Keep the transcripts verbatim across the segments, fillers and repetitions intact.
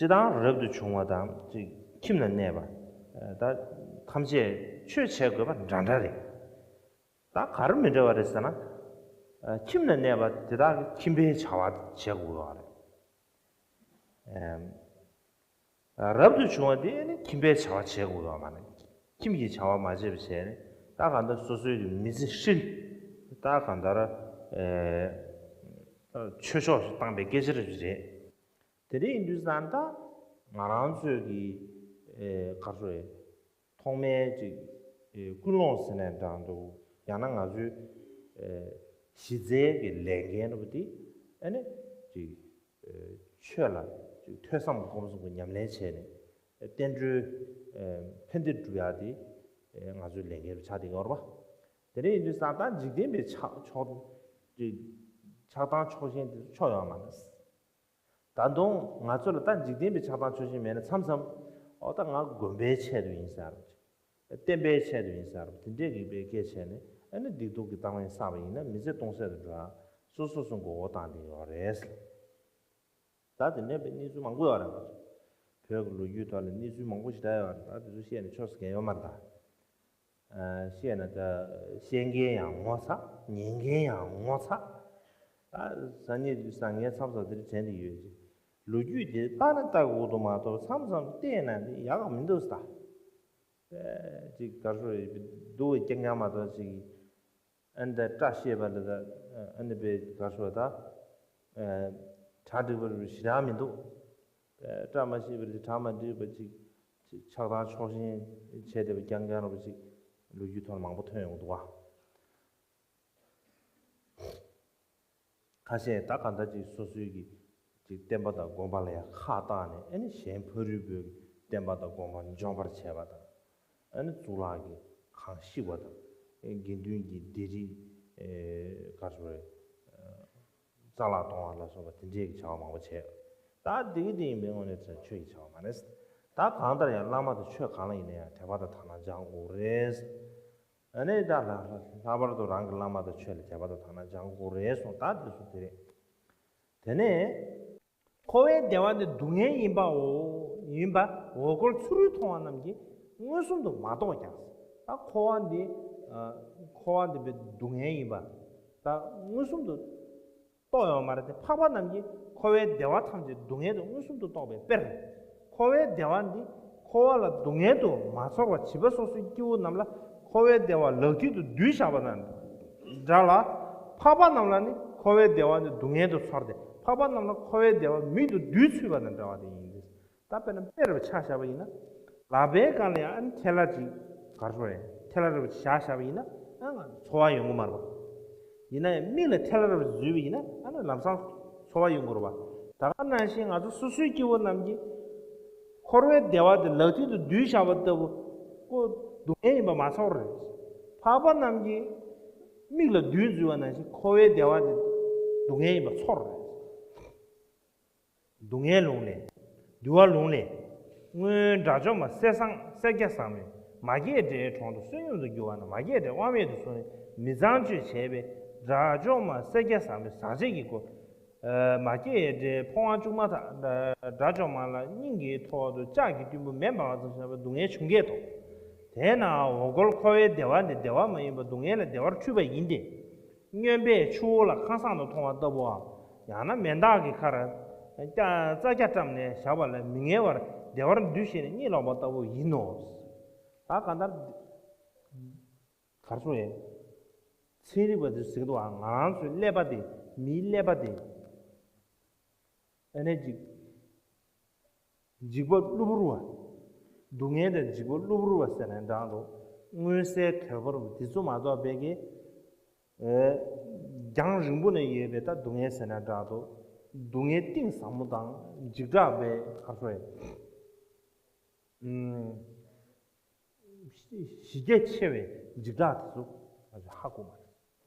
སྤྱིར་བཏང་རབ་ཏུ་བྱུང་བ་དང་ཅིག་ཁྱིམ་ན་གནས་པ། ད་ཐམས་ཅད་ཆོས་བྱེད་དགོས་པ་འདྲ་འདྲ་རེད། ད་ག་རེ་མི་འདྲ་བ་རེད་ཟེར་ན། ཁྱིམ་ན་གནས་པ་དེ་དག་གིས་ཁྱིམ་པའི་བྱ་བ་བྱེད་དགོས་པ་རེད། རབ་ཏུ་བྱུང་བ་དེ་ནི་ཁྱིམ་པའི་བྱ་བ་བྱེད་དགོས་པ་མ་རེད། ཁྱིམ་གྱི་བྱ་བ་མ་བྱས་པ་བྱས་ནས་ད་གང་ལྟར་སོ་སོའི་གི་མི་ཚེ་ཧྲིལ། ད་གང་ལྟར་ཆོས་ཕྱོགས་སུ་བཏང་པའི་སྐད་ཆ་རེད། དེ་འདྲ་ཡིན་དུས་ཙང་ད་ང་རང་ཚོའི་གི་ག་རེ་ཟེར། ཐོག་མའི་ཅིག་ཀུན་སློང་ཟེར་ནའི་འདྲ་འདུག་ཡང་ན་ང་ཚོའི་གཞི་རྩའི་གི་ལས་འགན་འདྲ་པོ་དེ་ཨ་ནི་ཅིག་ཆོས་ལ་ཅིག་ཐོས་བསམ་སྒོམ་གསུམ་གྱི་ཉམས་ལེན་བྱས་ནས་བསྟན་འགྲོའི་ཕན་བདེ་སྒྲུབ་ཡག་དེ་ང་ཚོའི་ལས་འགན་རུ་ཆགས་བསྡད་ཡོད་རེད་པ། དེ་འདྲ་ཡིན་དུས་ཙང་ད་འཇིག་རྟེན་པའི་ཆགས་ཕྱོགས་ཅིག་ཆགས་སྡང་ཕྱོགས་ཞེན་དེ་ཚོ་ཆོག་ཡོད་མ་རེད། ད་དུང་ང་ཚོ་ལ་ད་འཇིག་རྟེན་པའི་ཆགས་སྡང་ཕྱོགས་ཞེན་མེད་ན་མཚམས་མཚམས་ཨོ་ད་ང་དགོན་པའི་ཆེད་དུ་ཡིན་ཟེར། བསྟན་པའི་ཆེད་དུ་ཡིན་ཟེར། དེ་འདྲས་ཀྱི་པའི་སྐད་ཆ་ནས་ཨ་ནི་སྡིག་སྡུག་གི་གཏམ་ངན་བསགས་པ་ཡིན་ན་མི་ཚེ་སྟོང་ཟད་དུ་འགྲོ་ཡ་སོ་སོ་སོ་མགོ་སྐོར་བཏང་བསྡད་ཡོད་རེད། ད་དེ་འདྲས་པའི་གནས་ཚུལ་མང་པོ་ཡོད་རེད། བོད་ཀྱི་ལོ་རྒྱུས་ཐོག་ལ་གནས་ཚུལ་མང་པོ་ཞིག་བསྡད་ཡོད་རེད། ད་དེ་ཚོ་བཤད་ནས་ཆོག་ས་གང་ཡོད་མ་རེད་ད། བཤད་ན་ད་བཤད་མཁན་ཡང་ངོ་ཚ། ཉན་མཁན་ཡང་ངོ་ཚ། ད་ཟ་ཉེ་དུས་ས་ངའི་མཚམས་སུ་དེར་དྲན་དེ་ཡོད་ཅིག་ལོ་རྒྱུས་དེ་ལྟ་ན་ལྟ་དགོས་འདུག་མ་གཏོགས་མཚམས་མཚམས་བལྟས་ན་དེ་ཡག་མི་འདུག་ས། ཅིག་གར་སོ་ཡི་སྡུག་སྐྱག་ཉག་མ་གཏོགས་ཅིག་ཨ་ནི་ད་སྐྲ་བཤད་པ་ལ་ད་ཨ་ནི་པའི་གར་སོ་ད་གྲ་སྒྲིག་པ་ཞེ་དྲག་མི་འདུག་བཀྲ་མ་ཤིས་པར་གྲ་མ་འགྲིག་པ་ཅིག་ཆགས་སྡང་ཕྱོགས་ཞེན་བྱས་བསྡད་པ་རྐྱང་རྐྱང་ར་པ་ཅིག་ལོ་རྒྱུས་ཐོག་མང་པོ་ཐོན་ཡོང་གི་འདུག་བ། ཁ་ཤས་ད་ག་འདྲ་ཅིག་སོ་སོའི་གི་ཅིག་བསྟན་པ་དང་དགོན་པ་ལ་ཡང་ཁ་བཏགས་ནས་ཨ་ནི་གཞན་ཕ་རུལ་པོའི་གི་བསྟན་པ་དང་དགོན་པ་འཇོམས་པར་བྱས་པ་དང་། ཨ་ནི་གཙུག་ལག་གི་ཁང་བཤིག་པ་དང་། དགེ་འདུན་གྱི་སྡེ་རིགས་ག་རེ་ཟེར། རྩ་བརླག་གཏོང་བ་ལ་སོགས་པ་དེ་འདྲའི་གི་བྱ་བ་མང་པོ་བྱས། ད་འདི་གི་དེ་ཡིན་པའི་དངོས་གནས་ཆོས་ཀྱི་བྱ་བ་མ་རེད། ད་གང་ལྟར་ཡང་བླ་མ་དང་ཆོས་གང་ལ་ཡིན་ན་ཡང་དད་པ་དང་དག་སྣང་སྦྱང་དགོས་རེད། ཨ་ནི་ད་ལྷག་པར་དུ་རང་གི་བླ་མ་དང་ཆོས་ལ་དད་པ་དང་དག་སྣང་སྦྱང་དགོས་རེད་གསུངས། ད་འདི་ཚོ་དེ་རེད། དེ་ནས། འཁོར་བའི་བདེ་བ་ནི་སྡུག་བསྔལ་ཡིན་པའོ། ཡིན་པ་འོ་སྐོལ་ཚུ་རོལ་མཐོང་བ་རྣམས་ཀྱིས་མངོན་སུམ་དུ་མ་རྟོགས་ཀྱང་། ད་འཁོར་བ་འདི་འཁོར་བ་འདི་བའི་སྡུག་བསྔལ་ཡིན་པ་ད་མངོན་སུམ་དུ་རྟོགས་ཡོད་མ་རེད་དེ། འཕགས་པ་རྣམས་ཀྱིས་འཁོར་བའི་བདེ་བ་ཐམས་ཅད་སྡུག་བསྔལ་དུ་མངོན་སུམ་དུ་རྟོགས་པའི་དཔེར། འཁོར་བའི་བདེ་བ་འདི་འཁོར་བ་ལ་སྡུག་བསྔལ་དུ་མ་ཚོར་བར་བྱིས་པ་སོ་སོའི་སྐྱེ་བོ་རྣམས་ལ་འཁོར་བའི་བདེ་བ་ལག་མཐིལ་དུ་བསྡུས་བཞག་པ་དང་འདྲ་ལ། འཕགས་པ་རྣམས་ལ་ནི་འཁོར་བའི་བདེ་བ་ནི་སྡུག་བསྔལ་དུ་ཚོར་ཏེ། འཕགས་པ་རྣམས་ལ་འཁོར་བའི་བདེ་བ་མིག་ཏུ་བསྡུས་ཚུད་པ་དང་འདྲ་བ་དེ་ཡིན་ཏེ། ད་དཔེར་ན་དཔེ་རུ་ཆ་བཞག་པ་ཡིན་ན། ལག་པའི་སྒང་ལ་ཡང་ཨ་ནི་ཐལ་བ་ཅིག་གར་སོ་རེད། ཐལ་བ་རུ་བཞག་བཞག་པ་ཡིན་ན་ཨ་ང་ཚོར་བ་ཡོང་གི་མ་རེད་པ། ཡིན་ན་ཡང་མིག་ལ་ཐལ་བ་རུ་འཛུལ་བ་ཡིན་ན་ཨ་ནི་ལམ་སང་ཚོར་བ་ཡོང་གི་རེད་པ། ད་ག་ནང་བཞིན་ང་ཚོ་སོ་སོའི་སྐྱེ་བོ་རྣམས་ཀྱིས་འཁོར་བའི་བདེ་བ་དེ་ལག་མཐིལ་དུ་བསྡུས་བཞག་པ་ལྟ་བུ་ཀོ་སྡུག་བསྔལ་ཡིན་པ་མ་ཚོར་རེད། འཕགས་པ་རྣམས་ཀྱིས་མིག་ལ་བསྡུས་འཛུལ་བ་ནང་བཞིན་འཁོར་བའི་བདེ་བ་དེ་སྡུག་བསྔལ་ཡིན་པ་ཚོར་རེད། སྡུག་བསྔལ་ལུང་ལས། འདུལ་བ་ལུང་ལས། སྔོན་དགྲ་བཅོམ་པ་གསེར་སྲང་སེར་སྐྱ་བཟང་མོས་མ་སྐྱེས་དགྲའི་གྲོང་དུ་བསོད་སྙོམས་སུ་གྱུར་པ་ན། མ་སྐྱེས་དགྲ་དབང་མེད་དུ་སོང་ནས་མི་ཚངས་སྤྱོད་བྱས་པས། དགྲ་བཅོམ་པ་གསེར་སྐྱ་བཟང་མོས་ཟག་བཅས་ཀྱི་སྒོ། མ་སྐྱེས་དགྲའི་ཕོ་དབང་བཅུག་མ་ཐག་དགྲ་བཅོམ་པ་ལ་སྙིང་གི་ཐོག་ཏུ་ལྕགས་ཀྱི་གཏུན་པོ་མེ་འབར་བ་ཙམ་བཞག་པའི་སྡུག་བསྔལ་བྱུང་སྐད་དོ། དེས་ན་འོ་སྐོལ་འཁོར་བའི་བདེ་བ་འདི་བདེ་བ་མ་ཡིན་པ་སྡུག་བསྔལ་ལས་བདེ་བར་འཁྲུལ་པ་ཡིན་ཏེ། སྨྱོན་པས་ཆུ་བོ་ལ་ཁང་བཟང་དུ་མཐོང་བ་ལྟ་བུའམ། ཡང་ན་མེ་སྟག་གི་ཁར་རྩྭ་སྐྱ་བཀྲམ་ནས་བཞག་པ་ལ་མི་ངལ་བར་བདེ་བར་འདུ་ཤེས་ནས་གཉིད་ལོག་པ་ལྟ་བུ་ཡིན་ནོ། ད་ག་འདར་གར་སོང་ཡས། ཚན་རིག་པ་དེ་ཟེར་གི་འདུག་ཨ། ང་རང་ཚོའི་ཀླད་པ་དེ་མིའི་ཀླད་པ་དེ། ཨ་ནེ་ཅིག་འཇིགས་པ་གློ་བུར་བ། སྡུག་བསྔལ་དང་འཇིགས་པ་གློ་བུར་བ་ཟེར་ནས་འདྲ་འདུག་མངོན་གསལ་དོད་པོ་རུ་དེ་ཚོ་མ་གཏོགས་པའི་གི། རྒྱང་རིང་པོ་ནས་ཡོད་པའི་ད་སྡུག་བསྔལ་ཟེར་ན་འདྲ་འདུག་སྡུག་བསྔལ་གཏིང་ཟབ་མོ་དང་འཇིགས་སྐྲག་པའི་ག་རེ་ཟེར། ཞི་རྒྱས་ཆེ་བའི་འཇིགས་སྐྲག་དེ་ཚོ་ང་ཚོས་ཧ་གོ་མ་རེད།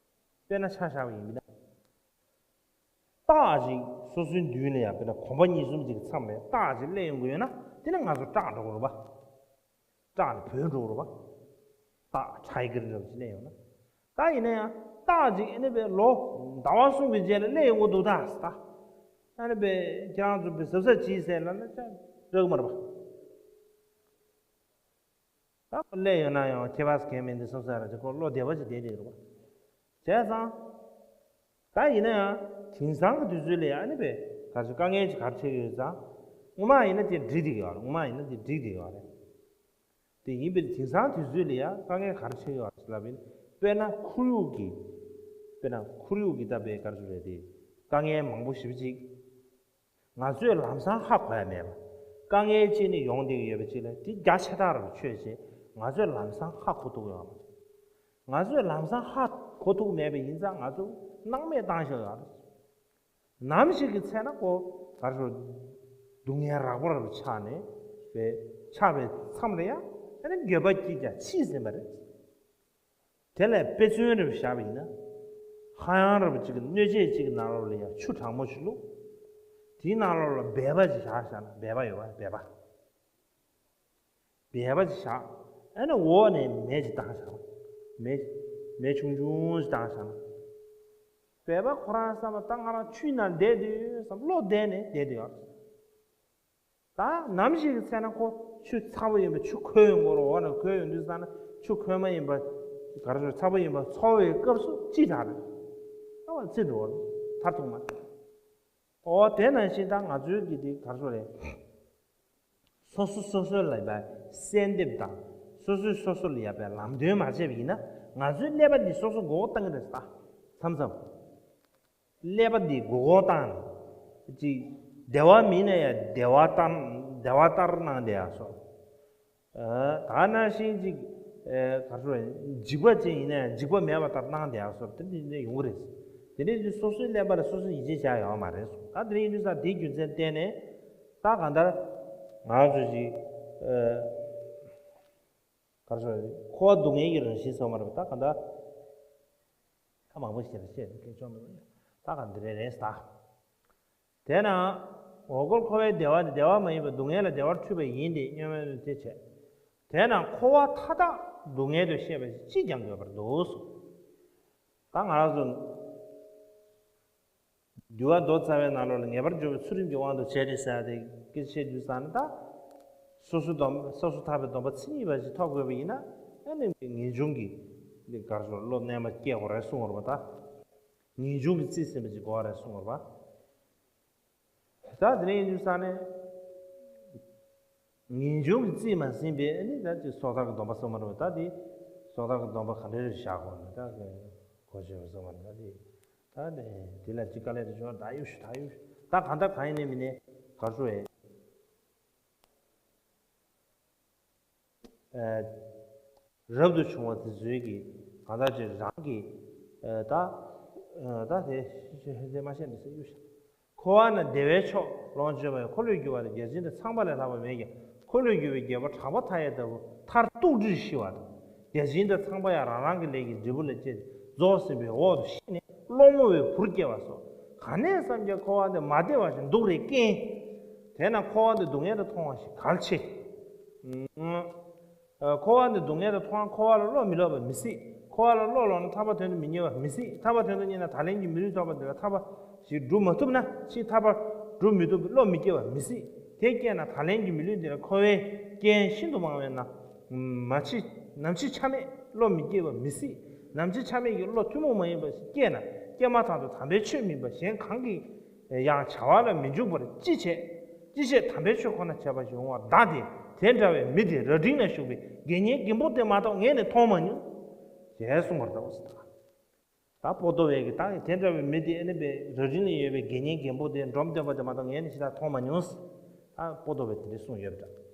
དཔེར་ན་ཆ་བཞག་པ་ཡིན་ན། སྟག་ཅིག་སོ་སོའི་མདུན་ལ་ཡང་དཔེར་ན་གོམ་པ་གཉིས་གསུམ་ཅིག་གི་མཚམས་ནས་སྟག་ཅིག་སླེབས་ཡོང་གི་ཡོད་ན་དེ་ནི་ང་ཚོ་སྐྲག་འགྲོ་གི་རེད་པ། སྐྲག་ནས་བྲོས་འགྲོ་གི་རེད་པ། སྟག་ཁྲའི་གིར་འདྲ་བ་ཅིག་སླེབས་ཡོང་ན། ད་ཡིན་ན་ཡང་སྟག་ཅིག་ཨེ་ནི་པའི་ལོ་ཟླ་བ་གསུམ་གྱི་རྗེས་ལ་སླེབས་ཡོང་གི་འདུག་ད་ད། ཨ་ནི་པས་ཁྱེད་རང་ཚོ་པས་གཟབ་གཟབ་གྱིས་ཟེར་ལབ་ན་ཅང་འགྲིག་གི་མ་རེད་པ། ད་སླེབས་ཡོང་ན་ཡང་ཁྱད་པར་གང་མེད་འདི་བསམ་ས་ར་ཅིག་ཁོ་བློ་བདེ་བ་ཅིག་བསྡད་བསྡད་རེད་པ། བྱས་ཙང་། ད་ཡིན་ན་ཡང་དེང་སང་གི་དུས་ཚོད་ལ་ཡང་ཨ་ནི་པས་ག་ཚོད་དཀའ་ངལ་ཅིག་ག་རེ་འཕྲད་ཀྱི་ཡོད་ཙང་། སྔོན་མ་ཡིན་ན་དེ་འགྲིག་བསྡད་ཀྱི་ཡོད་རེད། སྔོན་མ་ཡིན་ན་དེ་འགྲིག་བསྡད་ཀྱི་ཡོད་རེད། དེ་ཡིན་པས་དེང་སང་དུས་ཚོད་ལ་ཡང་དཀའ་ངལ་ག་རེ་འཕྲད་ཀྱི་ཡོད་རེད་ལབ་ཡིན། དཔེར་ན་ཁོར་ཡུག་གི། དཔེར་ན་ཁོར་ཡུག་གི་ད་པས་ག་རེ་ཞུ་རེད་དེ། དཀའ་ངལ་མང་པོ་ཞེ་པོ་ཅིག་ང་ཚོས་ལམ་སང་ཧ་གོ་ཡ་མེད་པ། དཀའ་ངལ་ཅིག་ནི་ཡོང་བསྡད་ཀྱི་ཡོད་པ་ཅིག་ལ་དེ་རྒྱ་ཆེ་ཐག་རེད་ཆོད་ཅེས་ང་ཚོས་ལམ་སང་ཧ་གོ་ཐུབ་ཀྱི་ཡོད་མ་རེད། ང་ཚོས་ལམ་སང་ཧ་གོ་ཐུབ་མེད་པ་ཡིན་ཙང་ང་ཚོ་སྣང་མེད་བཏང་བཞག་ཡོད་རེད། ནམ་ཞིག་གི་ཚེ་ན་ཁོ་ག་རེ་ཞུ། སྡུག་བསྔལ་རགས་པ་རུ་ཆགས་ནས་པས་ཆགས་པའི་མཚམས་ལ་ཡང་ཨ་ནི་འགྱོད་པ་སྐྱེས་ཀྱང་ཕྱིས་ཟིན་པ་རེད། དེ་ལས་དཔེ་མཚོན་རེ་བཞག་པ་ཡིན་ན། ཧ་ཡང་རབ་ཅིག་གི་སྣོད་ཆས་ཅིག་གི་ནང་ལོགས་ལ་ཡང་ཆུ་གྲང་མོ་ཞིག་བླུགས། དེའི་ནང་ལོགས་ལ་སྦལ་པ་ཅིག་བཞག་བཞག་ན་སྦལ་པ་ཡོད་པ་སྦལ་པ། སྦལ་པ་ཅིག་བཞག་ཨ་ནི་འོག་ནས་མེ་ཅིག་བཏང་བཞག་པ། མེ། མེ་ཆུང་ཆུང་ཅིག་བཏང་བཞག་ན། སྦལ་པ་ཁོ་རང་བསམ་པ་ད་ང་རང་ཆུའི་ནང་བསྡད་དུས་བསམ་བློ་བསྡད་ནས་བསྡད་དུས་ཡོད། ད་ནམ་ཞིག་གི་ཚེ་ན་ཁོ་ཆུ་ཚ་པོ་ཡིན་པ་ཆུ་ཁོལ་ཡོང་གི་རེད། འོག་ནས་ཁོལ་ཡོང་དུས་ཙ་ན་ཆུ་ཁོལ་མ་ཡིན་པ་ག་རེ་ཟེར་ཚ་པོ་ཡིན་པ་ཚོར་བའི་སྐབས་སུ་ཅི་དྲག་རེད། ཨ་བ་ཚི་འགྲོ་བ་མཐར་ཐུག་མ་རེད། ཨོ་དེ་ནང་བཞིན་ད་ང་ཚོའི་གི་དེ་ག་རེ་ཟེར་རེད། སོ་སོ་སོ་སོ་ལ་ཡ་གསལ་འདེབས་དང་སོ་སོས་སོ་སོ་ལ་ཡ་པའི་ལམ་སྟོན་མ་བྱས་པ་ཡིན་ན་ང་ཚོའི་ཀླད་པ་འདི་སོ་སོ་མགོ་སྐོར་བཏང་གི་རེད་ད། མཚམས་མཚམས། ཀླད་པ་འདི་མགོ་སྐོར་བཏང་ནས། ཅིག་བདེ་བ་མིན་ན་ཡང་བདེ་བ་ལྟར་བདེ་བ་ལྟར་སྣང་བསྡད་ཡ་སོགས། ཨ། ད་ནང་བཞིན་ཅིག་ཨ། ག་རེ་ཟེར། འཇིགས་པ་ཅན་ཡིན་ན་ཡང་འཇིགས་པ་མེད་པ་ལྟར་སྣང་བསྡད་ཡ་སོགས་དེ་འདྲ་ཡོང་གི་རེད། དེ་འདྲ་ཡིན་དུས་སོ་སོའི་ཀླད་པ་ལ་སོ་སོས་ཡིད་ཆེས་བྱ་ཡ་ཡོད་མ་རེད་གསུངས། ད་དེ་འདྲ་ཡིན་དུས་ཙང་དེའི་རྒྱུ་མཚན་བརྟེན་ནས་ད་གང་ལྟར་ང་ཚོ་ཅིག་ཨ། ག་རེ་ཟེར། འཁོར་བ་སྡུག་བསྔལ་གྱི་རང་བཞིན་ཟེར་བ་མ་རེད་པ། ད་གང་ལྟར་ད་མང་པོ་ཞིག་ལ་བཤད་དེ་སྐད་ཆོག་མི་འདུག་ད་གང་འདི་རེད་རེད་ད། དེས་ན་འོག་སྐོར་འཁོར་བའི་བདེ་བ་ནི་བདེ་བ་མ་ཡིན་པར་སྡུག་བསྔལ་ལ་བདེ་བར་འཁྲུལ་པ་ཡིན་ཏེ་སྙོན་མོངས་དེ་བྱས། དེས་ན་འཁོར་བ་མཐའ་དག་སྡུག་བསྔལ་དུ་ཤེས་པ་ཅིས་ཀྱང་འགོད་པར་འདུག་གསུངས། ད་ང་རང་ཚོ། འདུལ་བ་མདོ་རྩ་བའི་ནང་ལོགས་ལ་ངེས་པར་འབྱུང་བའི་ཚུལ་ཁྲིམས་ཀྱི་དབང་དུ་བྱས་ཏེ་ཟེར་ཏེ་སྐད་ཆ་བཤད་དུས་ཙང་ནི་ད། སོ་སོའི་སྡོམ་སོ་སོ་ཐར་པའི་སྡོམ་པ་མཚན་ཉིད་པ་ཞིག་ཐོབ་དགོས་པ་ཡིན་ན་ཨ་ནི་ངེས་འབྱུང་གི་འདི་གར་སོགས་བློ་རྣལ་མ་སྐྱེ་དགོས་རེད་གསུངས་པ་རེད་པ་ད། ངེས་འབྱུང་གི་རྩིས་ཟིན་པ་ཞིག་དགོས་རེད་གསུངས་པ་རེད་པ། ད་དེ་ནས་ཡིན་དུས་ཙང་ནས། ངེས་འབྱུང་གི་རྩིས་མ་ཟིན་པའི་ཨ་ནི་ད་ཅིག་སོ་ཐར་གྱི་སྡོམ་པ་སོ་མ་རུང་བ་ད་དེ། སོ་ཐར་གྱི་སྡོམ་པ་ག་འདྲ་རེ་བཞག་དགོས་ན་ད་གོ་ཆོད་པ་སོ་མ་རུང་ད་དེ། ད་དེ་དེ་ལ་ཅིག་དཀའ་ལས་རེ་བྱུང་ད་ཡུ་ཤུ་ད་ཡུ་ཤུ་ད་གང་ལྟར་གང་ཡིན་ནའི་མིན་ནའི་གར་ཤོར་ཨེ། རབ་ཏུ་བྱུང་བ་དེ་ཚོའི་གི་གང་ལྟར་ཅིག་རང་གི་ད་ད་དེ་ཤེས་ཤེས་མ་ཤེས་འདི་སེ་ཡུ་ཤུ། འཁོར་བ་ན་བདེ་བའི་མཆོག་ལོངས་སྤྱོད་པ་ཡང་འཁོར་ལོས་སྒྱུར་བ་ལས་བརྒྱ་བྱིན་དང་ཚངས་པ་ལས་ལྷག་པ་མེད་ཀྱང་འཁོར་ལོས་སྒྱུར་བའི་རྒྱལ་པོ་གྲགས་པ་མཐའ་ཡས་ལྟ་བུ་མཐར་ཐུག་དྲིར་ཤི་བ་དང་བརྒྱ་བྱིན་དང་ཚངས་པ་ཡང་རང་རང་གི་ལས་ཀྱི་འབྲས་བུ་ལ་སྤྱད་དེ་རྫོགས་ཟིན་པའི་འོག་ཏུ་ཤི་ནས་སློང་མོ་བའི་བུར་སྐྱེ་བ་སོགས་གང་ནས་བསམ་ཀྱང་འཁོར་བ་འདི་མ་བདེ་བ་ཞིག་འདུག་རེ་སྐྱེན། དེས་ན་འཁོར་བ་འདི་སྡུག་བསྔལ་དུ་མཐོང་བ་ཞིག་གལ་ཆེ། འཁོར་བ་འདི་སྡུག་བསྔལ་དུ་མཐོང་། འཁོར་བ་ལ་བློ་མི་ལོག་པ་མི་སྲིད། འཁོར་བ་ལ་བློ་ལོག་ན་ཐར་པ་དོན་དུ་མི་གཉེར་བ་མི་སྲིད། ཐར་པ་དོན་དུ་གཉེར་ན་ད་ལན་གྱི་མི་ལུས་ཐོབ་པ་འདི་ལ་ཐར་པ་ཞིག་སྒྲུབ་མ་ཐུབ་ན་ཕྱིས་ཐར་པ་སྒྲུབ་མི་ཐུབ་པའི་བློ་མི་སྐྱེ་བ་མི་སྲིད། དེ་སྐྱེས་ན་ད་ལན་གྱི་མི་ལུས་འདི་ལ་འཁོར་བའི་རྐྱེན་ཤིན་ཏུ་མང་བས་ན། མ་འཆི། ནམ་འཆི་ཆ་མེད་བློ་མི་སྐྱེ་བ་མི་སྲིད། ནམ་འཆི་ཆ་མེད་ཀྱི་བློ་ཐུན་མོང་མ་ཡིན་པ་ཞིག་སྐྱེས་ན་སྐྱེས་མ་ཐག་ཏུ་དམ་པའི་ཆོས་མིན་པ་གཞན་གང་གིས་ཡང་བྱ་བ་ལ་མི་འཇུག་པར་ཅི་བྱེད། ཅི་བྱེད་དམ་པའི་ཆོས་ཁོ་ན་བྱེད་པ་ཞིག་འོང་བར་གདའ་སྟེ། དེ་འདྲ་བའི་མི་དེ་རྭ་སྒྲེང་ན་བཞུགས་པའི་དགེ་བསྙེན་རྒན་པོ་དེ་མ་གཏོགས་ངས་ནི་མཐོང་མ་མྱོང་། ཞེས་གསུངས་པར་གདའ་བ་ཟེར། ད་པོ་ཏོ་བས་ཀྱི་ད་དེ་འདྲ་བའི་མི་དེ་ཨ་ནི་པའི་རྭ་སྒྲེང་ལ་ཡོད་པའི་དགེ་བསྙེན་རྒན་པོ་དེ་འབྲོམ་སྟོན་པ་དེ་མ་གཏོགས་ངས་ནི་ཞེ་དྲག་མཐོང་མ་མྱོང་། ད་པོ་ཏོ་བས་དེ་འདྲ་གསུངས་ཡོད་པ་འདྲ།